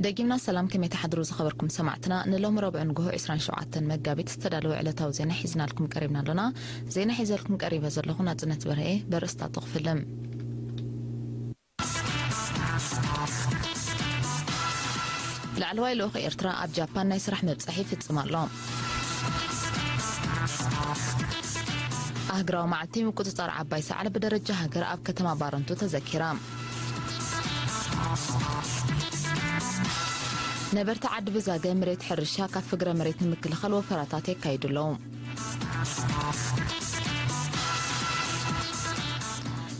ደጊምና ሰላም፣ ከመይ ትሓድሩ ዝኸበርኩም ሰማዕትና? ንሎሚ ረቡዕ ንግሆ ዕስራን ሸውዓተን መጋቢት ዝተዳለወ ዕለታዊ ዜና ሒዝናልኩም ቀሪብና ኣሎና። ዜና ሒዘልኩም ቀሪበ ዘለኹ ናጽነት በርሀ። በርእስታቱ ክፍልም። ላዕለዋይ ልኡኽ ኤርትራ ኣብ ጃፓን ናይ ስራሕ ምብጻሕ ይፍጽም ኣሎ። ኣህግራዊ መዓልቲ ምቁጽጻር ዓባይ ሰዓል ብደረጃ ሃገር ኣብ ከተማ ባረንቱ ተዘኪራ። ነበርቲ ዓዲ ብዛገ መሬት ሕርሻ ካብ ፍግረ መሬት ንምክልኻል ወፈራታት የካይዱ ኣለዉ።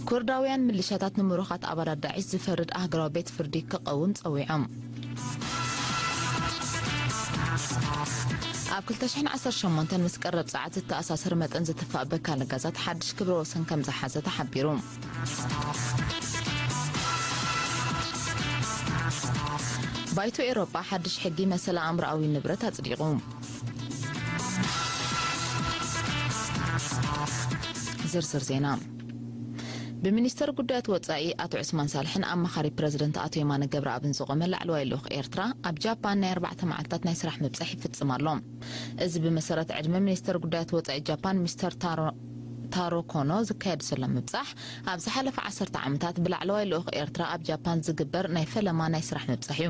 ኩርዳውያን ምልሻታት ንምሩኻት ኣባላት ዳዒሽ ዝፈርድ ኣህግራዊ ቤት ፍርዲ ክቐውም ጸዊዖም። ኣብ ክልተ ሽሕን ዓሰርተ ሸሞንተን ምስ ቀረብ ጸዓት ዝተኣሳሰር መጠን ዝትፋእ በካለ ጋዛት ሓድሽ ክብረ ወሰን ከም ዝሓዘ ተሓቢሩ። ባይቶ ኤውሮጳ ሓድሽ ሕጊ መሰል ኣእምሮኣዊ ንብረት ኣጽዲቑ። ዝርዝር ዜና። ብሚኒስተር ጉዳያት ወጻኢ ኣቶ ዑስማን ሳልሕን ኣማኻሪ ፕረዚደንት ኣቶ የማነ ገብረኣብን ዝቖመ ላዕለዋይ ልኡኽ ኤርትራ ኣብ ጃፓን ናይ ኣርባዕተ መዓልታት ናይ ስራሕ ምብጻሕ ይፍጽም ኣሎ። እዚ ብመሰረት ዕድመ ሚኒስተር ጉዳያት ወጻኢ ጃፓን ሚስተር ታሮ ታሮ ኮኖ ዝካየድ ዘሎ ምብጻሕ፣ ኣብ ዝሓለፈ ዓሰርተ ዓመታት ብላዕለዋይ ልኡኽ ኤርትራ ኣብ ጃፓን ዝግበር ናይ ፈለማ ናይ ስራሕ ምብጻሕ እዩ።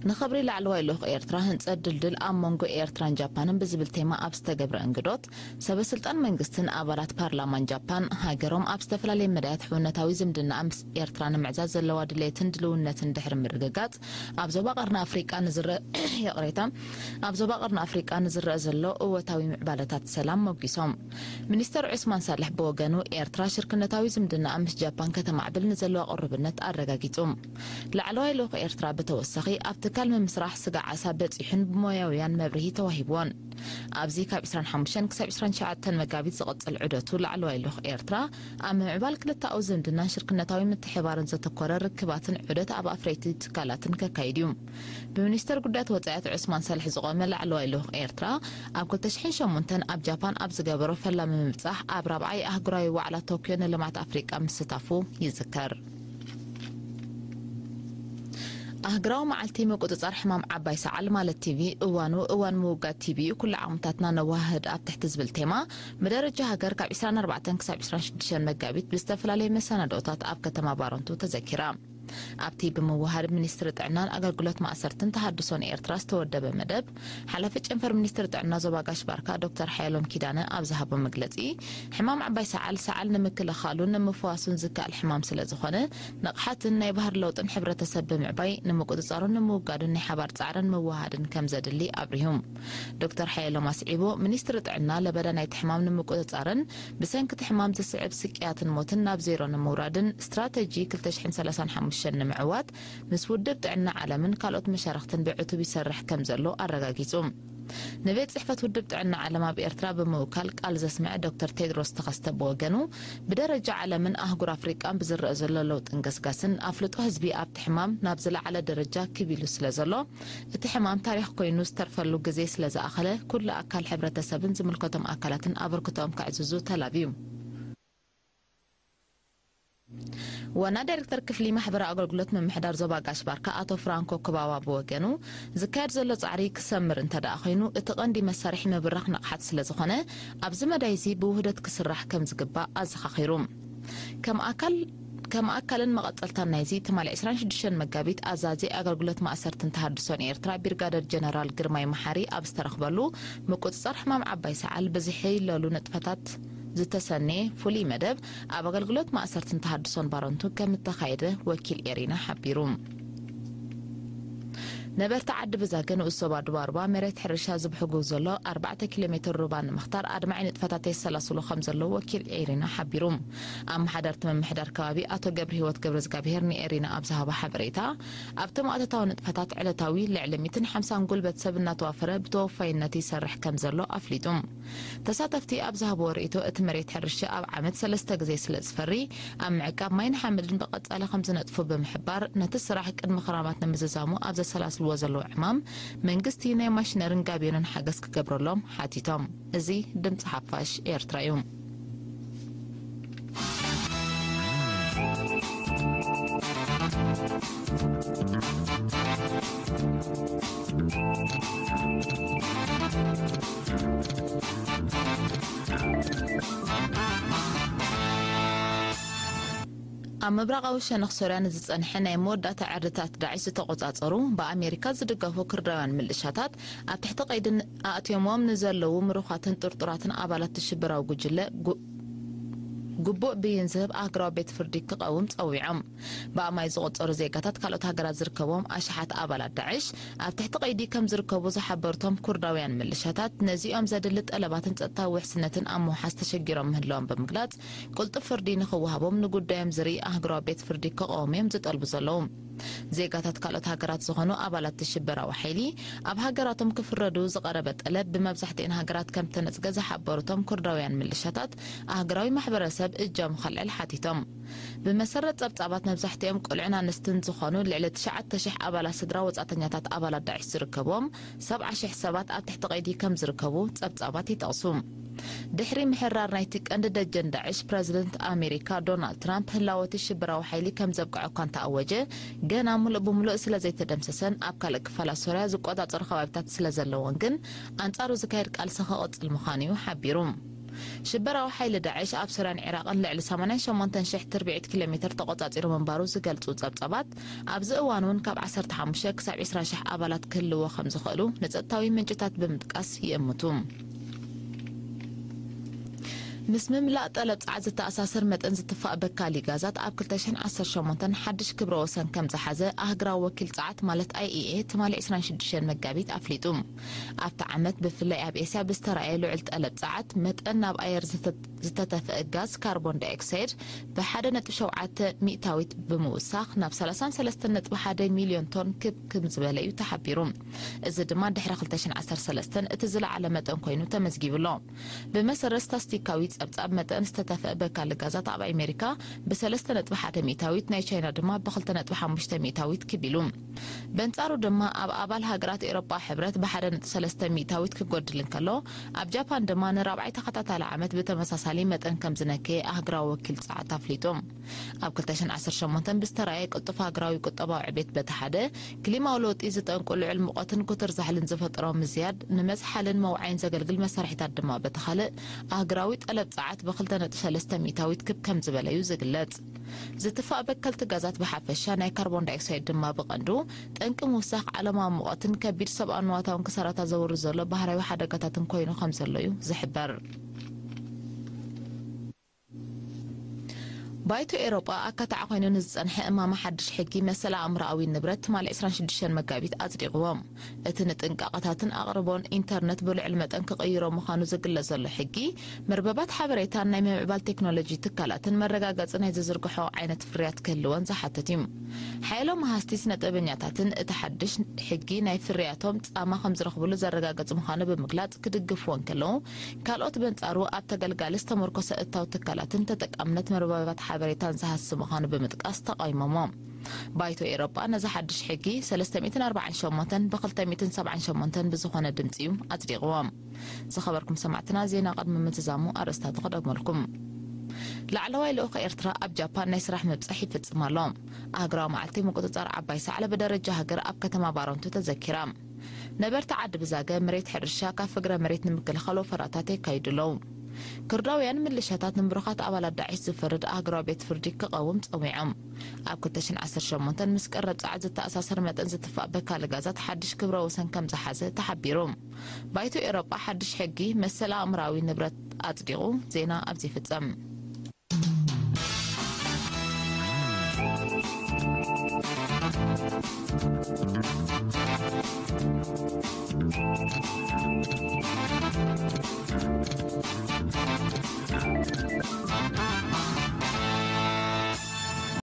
ንኽብሪ ላዕለዋይ ልኡኽ ኤርትራ፣ ህንጸት ድልድል ኣብ መንጎ ኤርትራን ጃፓንን ብዝብል ቴማ ኣብ ዝተገብረ እንግዶት፣ ሰበ ስልጣን መንግስትን ኣባላት ፓርላማን ጃፓን፣ ሃገሮም ኣብ ዝተፈላለየ መዳያት ሕውነታዊ ዝምድናኣ ምስ ኤርትራ ንምዕዛዝ ዘለዋ ድሌትን ድልውነትን ድሕሪ ምርግጋጽ፣ ኣብ ዞባ ቀርኒ ኣፍሪቃ ንዝረአ፣ ይቕሬታ፣ ኣብ ዞባ ቀርኒ ኣፍሪቃ ንዝረአ ዘሎ እወታዊ ምዕባለታት ሰላም ሞጊሶም። ሚኒስተር ዑስማን ሳልሕ ብወገኑ፣ ኤርትራ ሽርክነታዊ ዝምድናኣ ምስ ጃፓን ከተማዕብል ንዘለዋ ቅሩብነት ኣረጋጊጹ። ላዕለዋይ ልኡኽ ኤርትራ ብተወሳኺ፣ ኣብ ትካል ምምስራሕ ስጋ ዓሳ በጺሑን ብሞያውያን መብርሂ ተዋሂብዎን። ኣብዚ ካብ ዕስራን ሓሙሽተን ክሳብ ዕስራን ትሽዓተን መጋቢት ዝቕጽል ዑደቱ፣ ላዕለዋይ ልኡኽ ኤርትራ ኣብ ምምዕባል ክልተኣዊ ዝምድናን ሽርክነታዊ ምትሕብባርን ዘተኮረ ርክባትን ዑደት ኣብ ኣፍረይቲ ትካላትን ከካይድ እዩ። ብሚኒስተር ጉዳያት ወጻኢ ኣቶ ዑስማን ሳልሕ ዝቖመ ላዕለዋይ ልኡኽ ኤርትራ፣ ኣብ ክልተ ሽሕን ሸሞንተን ኣብ ጃፓን ኣብ ዝገበሮ ፈላሚ ምብጻሕ፣ ኣብ ራብዓይ ኣህጉራዊ ዋዕላ ቶክዮ ንልምዓት ኣፍሪቃ ምስታፉ ይዝከር። ኣህግራዊ መዓልቲ ምቁጽጻር ሕማም ዓባይ ሰዓል ማለት ቲቢ፣ እዋኑ እዋን ምውጋድ ቲቢ እዩ፣ ኩሉ ዓቕምታትና ነወሃህድ ኣብ ትሕቲ ዝብል ቴማ፣ ብደረጃ ሃገር ካብ ዕስራን ኣርባዕተን ክሳብ ዕስራን ሽዱሽተን መጋቢት ብዝተፈላለየ መሰናድኦታት ኣብ ከተማ ባረንቱ ተዘኪራ። ኣብቲ ብምውሃድ ሚኒስትሪ ጥዕናን ኣገልግሎት ማእሰርትን ተሃድሶን ኤርትራ ዝተወደበ መደብ፣ ሓላፊ ጨንፈር ሚኒስትሪ ጥዕና ዞባ ጋሽ ባርካ ዶክተር ሓየሎም ኪዳነ ኣብ ዝሃቦ መግለጺ፣ ሕማም ዓባይ ሰዓል፣ ሰዓል ንምክልኻሉን ንምፍዋሱን ዝከኣል ሕማም ስለ ዝኾነ፣ ንቕሓትን ናይ ባህሪ ለውጥን ሕብረተሰብ ብምዕባይ፣ ንምቁጽጻሩን ንምውጋዱን ናይ ሓባር ጻዕርን ምውሃድን ከም ዘድሊ ኣብሪሁ። ዶክተር ሓየሎም ኣስዒቡ፣ ሚኒስትሪ ጥዕና ለበዳ ናይቲ ሕማም ንምቁጽጻርን ብሰንኪ እቲ ሕማም ዝስዕብ ስቅያትን ሞትን ናብ ዜሮ ንምውራድን ስትራተጂ ክልተ ሽሕን ሰላሳን ሓሙሽተን ንምዕዋት ምስ ውድብ ጥዕና ዓለምን ካልኦት መሻርኽትን ብዕቱብ ይሰርሕ ከም ዘሎ ኣረጋጊጹ። ንቤት ጽሕፈት ውድብ ጥዕና ዓለም ኣብ ኤርትራ ብምውካል ቃል ዘስምዐ ዶክተር ቴድሮስ ተኸስተ ብወገኑ፣ ብደረጃ ዓለምን ኣህጉር ኣፍሪቃን ብዝረአ ዘሎ ለውጥን ገስጋስን ኣፍልጦ ህዝቢ ኣብቲ ሕማም ናብ ዝለዓለ ደረጃ ክብ ኢሉ ስለ ዘሎ፣ እቲ ሕማም ታሪኽ ኮይኑ ዝተርፈሉ ግዜ ስለ ዝኣኸለ፣ ኩሉ ኣካል ሕብረተሰብን ዝምልከቶም ኣካላትን ኣበርክቶኦም ከዕዝዙ ተላብዩ። ዋና ዳይሬክተር ክፍሊ ማሕበራዊ ኣገልግሎት ምምሕዳር ዞባ ጋሽ ባርካ ኣቶ ፍራንኮ ክባዋ ብወገኑ፣ ዝካየድ ዘሎ ጻዕሪ ክሰምር እንተ ደኣ ኮይኑ፣ እቲ ቀንዲ መሳርሒ ምብራኽ ንቕሓት ስለ ዝኾነ፣ ኣብዚ መዳይ እዚ ብውህደት ክስራሕ ከም ዝግባእ ኣዘኻኺሩ። ከም ኣካል ከም ኣካልን መቐጸልታን ናይዚ ትማሊ ዕስራን ሽዱሽተን መጋቢት ኣዛዚ ኣገልግሎት ማእሰርትን ተሃድሶን ኤርትራ ቢርጋደር ጀነራል ግርማይ መሓሪ ኣብ ዝተረኽበሉ፣ ምቁጽጻር ሕማም ዓባይ ሰዓል ብዝሕይለሉ ንጥፈታት ዝተሰነየ ፍሉይ መደብ ኣብ ኣገልግሎት ማእሰርትን ተሃድሶን ባረንቱ ከም እተኻየደ ወኪል ኤሪና ሓቢሩ። ነበርቲ ዓዲ ብዛገ ንኡስ ዞባ ድባርባ መሬት ሕርሻ ዝብሕጉ ዘሎ ኣርባዕተ ኪሎ ሜትር ሩባ ንምኽታር ኣድማዒ ንጥፈታት የሰላስሉ ከም ዘለዉ ወኪል ኤሪና ሓቢሩ። ኣመሓዳርቲ ምምሕዳር ከባቢ ኣቶ ገብረ ህይወት ገብረ እግዚኣብሄር ንኤሪና ኣብ ዝሃቦ ሓበሬታ፣ ኣብቲ ማእቶታዊ ንጥፈታት ዕለታዊ ልዕሊ ሚእትን ሓምሳን ጉልበት ሰብ እናተዋፈረ ብተወፋይነት ይሰርሕ ከም ዘሎ ኣፍሊጡ። ተሳተፍቲ ኣብ ዝሃብዎ ርእይቶ፣ እቲ መሬት ሕርሻ ኣብ ዓመት ሰለስተ ግዜ ስለ ዝፈሪ፣ ኣብ ምዕቃብ ማይን ሓመድን ብቐጻሊ ከም ዝነጥፉ ብምሕባር፣ ነቲ ስራሕ ቅድሚ ክራማት ንምዝዛሙ ኣብ ዘሰላስልዎ ዘለዉ ዕማም መንግስቲ ናይ ማሽነርን ጋቢዮንን ሓገዝ ክገብረሎም ሓቲቶም። እዚ ድምፂ ሓፋሽ ኤርትራ እዩ። ኣብ ምብራቓዊ ሸነኽ ሶርያ ንዝጸንሐ ናይ መወዳእታ ዕርድታት ዳዕሽ ዝተቖጻጸሩ፣ ብኣሜሪካ ዝድገፉ ክርዳውያን ምልሻታት፣ ኣብ ትሕቲ ቀይዲ ኣእትዮምዎም ንዘለዉ ምሩኻትን ጥርጡራትን ኣባላት ሽበራዊ ጉጅለ ጉ-፣ ግቡእ ብይን ዝህብ ኣህጉራዊ ቤት ፍርዲ ክቐውም ጸዊዖም። ብኣማይ ዝቑጸሩ ዜጋታት ካልኦት ሃገራት ዝርከብዎም ኣሽሓት ኣባላት ዳዕሽ ኣብ ትሕቲ ቀይዲ ከም ዝርከቡ ዝሓበሩቶም ኩርዳውያን ምልሻታት፣ ነዚኦም ዘድሊ ጠለባትን ጸጥታዊ ውሕስነትን ኣብ ምውሓስ ተሸጊሮም ምህላዎም ብምግላጽ፣ ቅልጡፍ ፍርዲ ንኽወሃቦም ንጉዳዮም ዝርኢ ኣህጉራዊ ቤት ፍርዲ ክቐውም እዮም ዝጠልቡ ዘለዉ። ዜጋታት ካልኦት ሃገራት ዝኾኑ ኣባላት እቲ ሽበራዊ ሓይሊ ኣብ ሃገራቶም ክፍረዱ ዝቐረበ ጠለብ ብመብዛሕትኤን ሃገራት ከም ተነጽገ ዝሓበሩቶም ኩርዳውያን ምልሻታት፣ ኣህጉራዊ ማሕበረሰብ እጃሙ ከልዕል ሓቲቶም። ብመሰረት ጸብጻባት፣ መብዛሕትኦም ቆልዑን ኣንስትን ዝኾኑ ልዕሊ ትሽዓተ ሽሕ ኣባላት ስድራ ወጻእተኛታት ኣባላት ዳዕሽ ዝርከብዎም ሰብዓ ሽሕ ሰባት ኣብ ትሕቲ ቀይዲ ከም ዝርከቡ ጸብጻባት ይጠቕሱ። ድሕሪ ምሕራር ናይቲ ቀንዲ ደጀን ዳዕሽ፣ ፕረዚደንት ኣሜሪካ ዶናልድ ትራምፕ ህላወ እቲ ሽበራዊ ሓይሊ ከም ዘብቅዐ እኳ እንተኣወጀ፣ ገና ምሉእ ብምሉእ ስለ ዘይተደምሰሰን ኣብ ካልእ ክፋላት ሶርያ ዝቆጻጸሩ ከባቢታት ስለ ዘለዎን ግን፣ ኣንጻሩ ዝካየድ ቃልሲ ክቕጽል ምዃኑ እዩ ሓቢሩ። ሽበራዊ ሓይሊ ዳዕሽ ኣብ ሶርያን ዒራቕን ልዕሊ ሰማንያን ሸሞንተን ሽሕ ትርብዒት ኪሎ ሜትር ተቖጻጺሩ ምንባሩ ዝገልጹ ጸብጻባት፣ ኣብዚ እዋን እውን ካብ ዓሰርተ ሓሙሽተ ክሳብ ዕስራ ሽሕ ኣባላት ክህልዎ ከም ዝኽእሉ ንጸጥታዊ ምንጭታት ብምጥቃስ ይእምቱ። ምስ ምምላእ ጠለብ ጸዓት ዝተኣሳሰር መጠን ዝትፋእ በካሊ ጋዛት ኣብ ክልተ ሽሕን ዓሰርተ ሸሞንተን ሓድሽ ክብረ ወሰን ከም ዝሓዘ ኣህግራዊ ወኪል ጸዓት ማለት ኣይ ኢ ኤ ትማሊ ዕስራን ሽዱሽተን መጋቢት ኣፍሊጡ። ኣብቲ ዓመት ብፍላይ ኣብ ኤስያ ብዝተራእየ ልዑል ጠለብ ጸዓት መጠን ናብ ኣየር ዝተ-፣ ዝተተፍአ ጋዝ ካርቦን ዳይኦክሳይድ ብሓደ ነጥቢ ሸውዓተ ሚእታዊት ብምውሳኽ ናብ ሰላሳን ሰለስተን ነጥቢ ሓደ ሚልዮን ቶን ክብ ክም ዝበለ እዩ ተሓቢሩ። እዚ ድማ ድሕሪ ክልተ ሽሕን ዓሰርተ ሰለስተን እቲ ዝለዓለ መጠን ኮይኑ ተመዝጊቡ ኣሎ። ብመሰረት ስታስቲካዊ ጸብጻብ መጠን ዝተተፍአ በካሊ ጋዛት ኣብ ኣሜሪካ ብሰለስተ ነጥቢ ሓደ ሚእታዊት፣ ናይ ቻይና ድማ ብክልተ ነጥቢ ሓሙሽተ ሚእታዊት ክብ ኢሉ። በንጻሩ ድማ ኣብ ኣባል ሃገራት ኤውሮጳ ሕብረት ብሓደ ነጥቢ ሰለስተ ሚእታዊት ክጎድል እንከሎ፣ ኣብ ጃፓን ድማ ንራብዓይ ተኸታታሊ ዓመት ብተመሳሳሊ መጠን ከም ዝነከየ ኣህግራዊ ወኪል ጸዓት ኣፍሊጡ። ኣብ ክልተ ሽሕን ዓሰርተ ሸሞንተን ብዝተራእየ ቅልጡፍ ሃገራዊ ቁጠባዊ ዕቤት በቲ ሓደ፣ ክሊማዊ ለውጢ ዝጠንቁ ልዑል ሙቐትን ክቱር ዛሕልን ዝፈጠሮ ምዝያድ፣ ንመዝሓልን መውዓይን ዘገልግል መሳርሒታት ድማ በቲ ካልእ፣ ኣህግራዊ ጠለብ ጸዓት ብክልተ ነጥቢ ሰለስተ ሚእታዊት ክብ ከም ዝበለ እዩ ዝግለጽ። ዝትፋእ በከልቲ ጋዛት ብሓፈሻ፣ ናይ ካርቦን ዳይኦክሳይድ ድማ ብቐንዱ፣ ጠንቂ ምውሳኽ ዓለማዊ ሙቐትን ከቢድ ሰብኣዊ ንዋታውን ክሳራታት ዘውርድ ዘሎ ባህርያዊ ሓደጋታትን ኮይኑ ከም ዘሎ እዩ ዝሕበር። ባይቶ ኤውሮጳ ኣካታዒ ኮይኑ ንዝጸንሐ እማመ ሓድሽ ሕጊ መሰል ኣእምሮኣዊ ንብረት ትማሊ ዕስራን ሽዱሽተን መጋቢት ኣጽዲቕዎ። እቲ ንጥንቃቐታትን ኣቕርቦን ኢንተርነት ብልዑል መጠን ክቕይሮ ምዃኑ ዝግለጽ ዘሎ ሕጊ፣ መርበባት ሓበሬታን ናይ ምምዕባል ቴክኖሎጂ ትካላትን መረጋገጺ ናይ ዝዝርግሖ ዓይነት ፍርያት ክህልወን ዝሓትት እዩ። ሓየሎም መሃዝቲ ስነ ጥበበኛታትን እቲ ሓድሽ ሕጊ ናይ ፍርያቶም ጻማ ከም ዝረኽብሉ ዘረጋግጽ ምዃኑ ብምግላጽ ክድግፍዎ እንከለዉ፣ ካልኦት በንጻሩ ኣብ ተገልጋሊ ዝተመርኮሰ እታው ትካላትን ተጠቃምነት መርበባት ሓበሬታን ዝሃሲ ምዃኑ ብምጥቃስ ተቓዊሞሞ። ባይቶ ኤውሮጳ ነዚ ሓድሽ ሕጊ ሰለስተ ሚእትን ኣርባዓን ሸሞንተን ብ ክልተ ሚእትን ሰብዓን ሸሞንተን ብዝኾነ ድምጺ እዩ ኣጽዲቕዎ። ዝኸበርኩም ሰማዕትና፣ ዜና ቅድሚ ምዝዛሙ ኣርእስታቱ ክደግመልኩም። ላዕለዋይ ልኡኽ ኤርትራ ኣብ ጃፓን ናይ ስራሕ ምብጻሕ ይፍጽም ኣሎ። ኣህጉራዊ መዓልቲ ምቁጽጻር ዓባይ ሳዕለ ብደረጃ ሃገር ኣብ ከተማ ባረንቱ ተዘኪራ። ነበርቲ ዓዲ ብዛገ መሬት ሕርሻ ካብ ፍግረ መሬት ንምክልኻል ወፈራታት የካይዱ ኣለዉ። ክርዳውያን ምልሻታት ንምሩኻት ኣባላት ዳዕሽ ዝፈርድ ኣህጉራዊ ቤት ፍርዲ ክቐውም ጸዊዖም። ኣብ ክልተ ሽሕን ዓሰርተ ሸሞንተን ምስ ቀረብ ጸዓት ዝተኣሳሰር መጠን ዝትፋእ በካሊ ጋዛት ሓድሽ ክብረ ወሰን ከም ዝሓዘ ተሓቢሩ። ባይቶ ኤውሮጳ ሓድሽ ሕጊ መሰል ኣእምሮኣዊ ንብረት ኣጽዲቑ። ዜና ኣብዚ ይፍጸም።